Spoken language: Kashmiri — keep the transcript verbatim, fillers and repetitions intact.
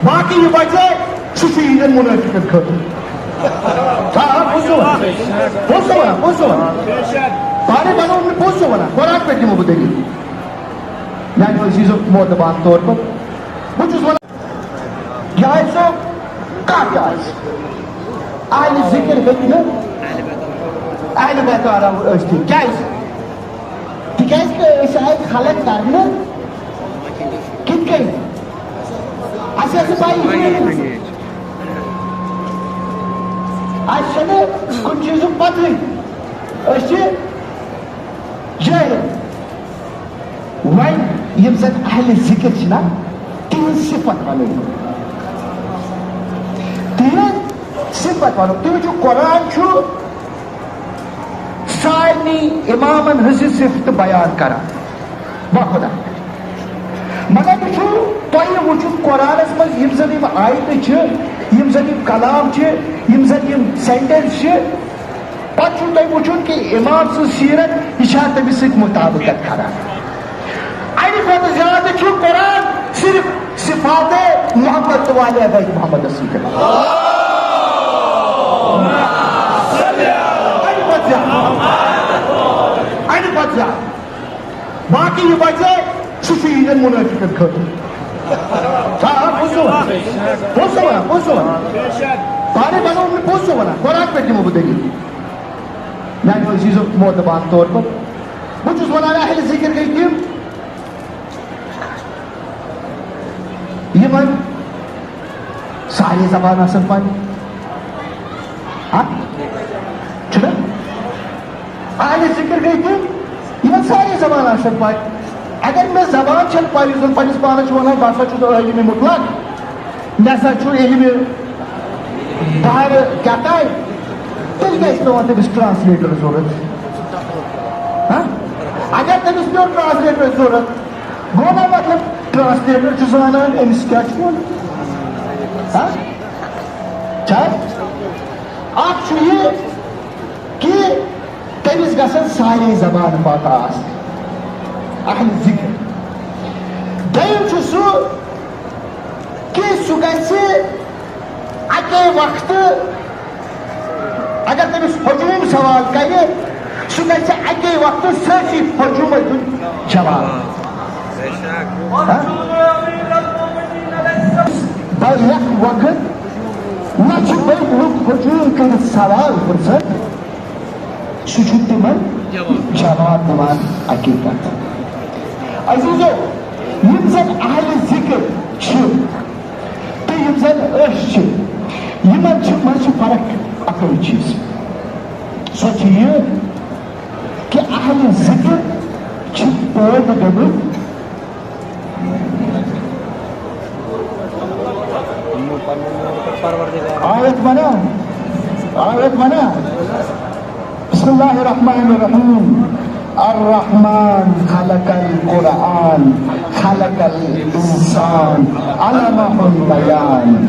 باقٕے یہِ بچہِ، سُہ چھُ یِہنٛدٮ۪ن مُنٲفِقن خٲطرٕ۔ آ، آ، پوٚز چھُ وَنان۔ پوٚز چھُ وَنان، پوٚز چھُ وَنان۔ پانَے بنوو مےٚ، پوٚز چھُ وَنان۔ قرآن پٮ۪ٹھ دِمو بہٕ دٔلیٖل۔ میٛانہِ عزیٖزو محترمانہٕ طور پر، بہٕ چھُس وَنان، جایہِ صٲب، کانٛہہ تہِ آسہِ۔ اہلِ ذِکر ہیٚکہِ نہٕ اہلِ بیت آرام ٲسِتھ۔ کیٛازِ؟ تِکیٛازِ کہِ أسۍ آیہِ خلق کرنہٕ کِتھ کٔنۍ؟ اَسہِ ٲس نہٕ پَیی۔ اَسہِ چھَنہٕ کُنہِ چیٖزُک پَتہٕے۔ أسۍ چھِ جٲہِل۔ وۄنۍ یِم زَن اہلِ ذِکر چھِ نا، تِہِنٛز صفت وَنو۔ تِہِنٛز صفت وَنو۔ تُہۍ وٕچھِو، قرآن چھُ سارنٕے اِمامَن ہٕنٛزٕ صفتہٕ بیان کران۔ واہ خۄدا۔ مگر یہِ چھُ تۄہہِ وٕچھُن، قرآنَس منٛز یِم زَن یِم آیتہٕ چھِ، یِم زَن یِم کلام چھِ، یِم زَن یِم sentence چھِ، پتہٕ چھُو تۄہہِ وٕچھُن کہِ امام سٕنٛز سیرت، یہِ چھا تٔمِس سۭتۍ مُطابقت کران؟ اَمہِ کھۄتہٕ زیادٕ چھُ قرآن صرف صفات محمد تہٕ والِ بیت محمدس سۭتۍ کران۔ اَمہِ کھۄتہٕ زیادٕ، اَمہِ کھۄتہٕ زیادٕ۔ باقٕے یہِ بچہِ، سُہ چھُ یِہنٛدٮ۪ن مُنٲفِقن خٲطرٕ۔ آ، آ، پوٚز چھُ وَنان۔ پوٚز چھُ وَنان، پوٚز چھُ وَنان۔ پانَے بنوو مےٚ، پوٚز چھُ وَنان۔ قرآن پٮ۪ٹھ دِمو بہٕ دٔلیٖل۔ میٛانہِ عزیٖزو محترمانہٕ طور پر، بہٕ چھُس وَنان، اہلِ ذِکر گٔے تِم، یِمن سارے زبان آسن پاے۔ ہا؟ چھُنہ؟ اہلِ ذِکر گٔے تِم، یِمن سارے زبان آسن پاے۔ اگر مےٚ زبان چھَنہٕ پاے، یُس زَن پنٛنِس پانَس چھُ وَنان، بہٕ ہسا چھُس عٲلِمِ مُطلق، مےٚ ہسا چھُ علمِ بحر کیٛاہ تام، تیٚلہِ کیٛازِ چھُ پٮ۪وان تٔمِس translator ضوٚرَتھ؟ ہا؟ اگر تٔمِس پیوٚو translator ضوٚرَتھ، گوٚو نا مطلب، translator چھُ زانان أمِس کیٛاہ چھُ وَنُن؟ ہا؟ چھا؟ اَکھ چھُ یہِ کہِ تٔمِس گژھن سارے زبانہٕ پتہ آسنہِ، اہلِ ذِکر۔ دوٚیِم چھُ سُہ کہِ سُہ گژھِ اَکے وقتہٕ، اگر تٔمِس ہجوم سوال کرِ، سُہ گژھِ اَکے وقتہٕ سٲرسٕے ہجومس دیُن جواب۔ ہا؟ بیٚیہِ وقت نہ چھِ بیٚیہِ لُکھ ہجوم کٔرِتھ سوال پرژھان، سُہ چھُ تِمن جواب دِوان حقیقت۔ عزیزو، یِم زن اہلِ ذِکر چھِ، تہٕ یِم زن أسۍ چھِ، یِمن چھِ، منٛز چھِ فرق اکوے چیٖز۔ سۄ چھِ یہِ کہِ اہلِ ذِکر چھِ پٲدٕ گٔمٕتۍ۔ آیت وَنا، آیت وَنا۔ بسم اللہ الرحمن الرحیم۔ الرحمن خلق القرآن، خلق الانسان، علمہ البیان۔